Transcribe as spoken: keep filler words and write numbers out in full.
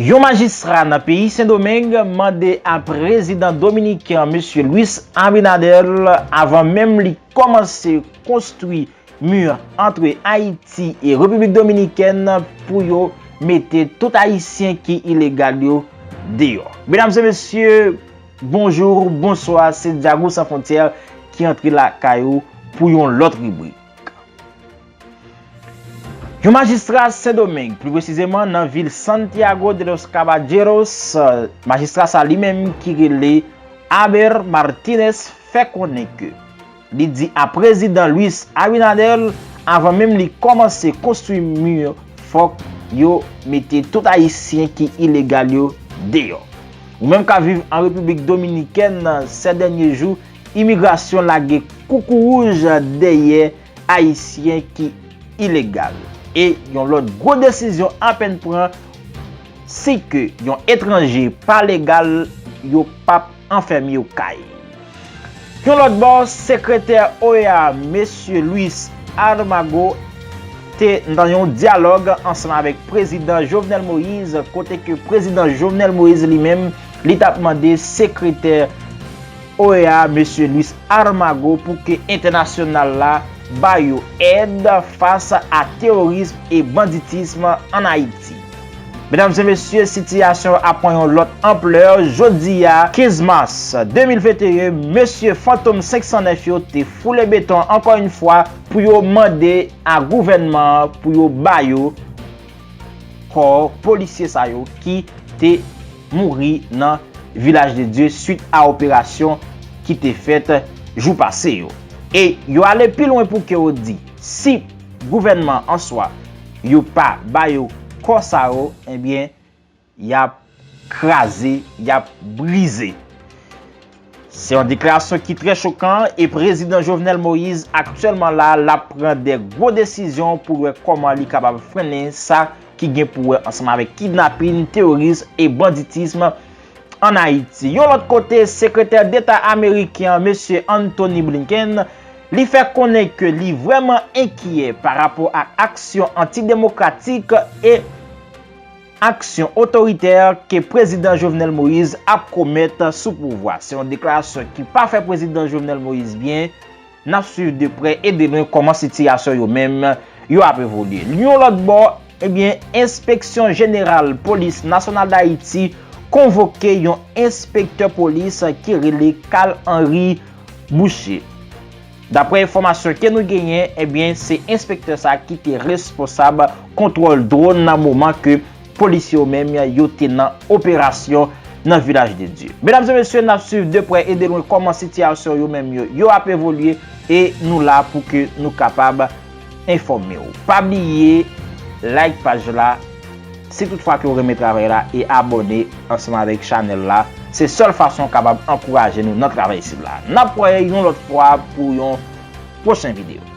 Yon majistra nan peyi Sendomeng mande a prezidan dominiken an, mesye Luis Abinader, avan menm li kòmanse konstwi mi antre Ayiti e Repiblik Dominikèn, pou yo mete tout Ayisyen ki ilegal yo deyò. Medam e mesye, bonjou, bonswa, se Djagou San Fwontyè ki antre lakay ou pou yon lòt ribrik. Yon majistra Sendomeng, pli presizeman nan vil Santiago de los Caballeros, majistra sa li menm ki rele Aber Martinez fè konnen ke li di a prezidan Luis Abinader, avan menm li kòmanse konstwi mi, fòk yo mete tout Ayisyen ki ilegal yo deyò. Ou menm k ap viv an Repiblik Dominikèn, sè dènye jou, imigrasyon lage koukouwouj dèyè Ayisyen ki ilegal. E yon lòt gwo desizyon apèn pran, si ke yon etranje pa legal, yo p ap anfèmen yo kay. Yon lòt bò, sekretè O E A, mesye Luis Almagro, te nan yon dyalòg ansanm avèk prezidan Jovenel Moïse, kote ke prezidan Jovenel Moïse li menm, li t ap mande sekretè O E A, mesye Luis Almagro, pou ke entènasyonal la ba yo èd fas a teworism e banditism ann Ayiti. Medam e mesye, sitiyasyon an ap pran yon lòt anplè. Jodi a, kenz mas de mil venteyen, mesye Fantom senk san nèf yo te foule beton ankò yon fwa pou yo mande a gouvènman an pou yo ba yo kò polisye sa yo ki te mouri nan Vilaj de Dye swit a operasyon ki te fèt jou pase yo. E yo ale pi lwen pou ke yo di, si gouvènman an swa yo pa ba yo kò sa yo, ebyen, y ap kraze, y ap brize. Se yon deklarasyon ki trè chokan e prezidan Jovenel Moïse aktyèlman la, l ap pran de gwo desizyon pou wè kòman li kapab frennen sa ki gen pou wè ansanm avèk kidnapin, teworism e banditism ann Ayiti. Yon lòt kote, sekretè deta ameriken an, mesye Antony Blinken, li fè konnen ke li vrèman enkyè pa rapò ak aksyon antidemokratik e aksyon otoritè ke prezidan Jovenel Moïse ap komèt sou pouvwa. Se yon deklarasyon ki pa fè prezidan Jovenel Moïse byen. N ap swiv de prè e de lwen kòman sitiyasyon yo menm yo ap evolye. Yon lòt bò, ebyen, Enspeksyon Jeneral Polis Nasyonal Dayiti konvoke yon enspektè polis ki rele Carl Henry Boucher. Daprè enfòmasyon ke nou genyen, ebyen, se enspektè sa ki te responsab kontwòl dwòn nan moman ke polisye yo menm yo te nan operasyon nan Vilaj de Dye. Medam e mesye, n ap swiv de prè e de lwen kòman sitiyasyon yo menm yo, yo ap evolye e nou la pou ke nou kapab enfòme w. Pa bliye like paj la si toutfwa ke w renmen travay la e abòne ansanm avèk chanèl la. Se sèl fason w kapab ankouraje nou nan travay isit la. N ap wè yon lòt fwa pou yon pwochen videyo.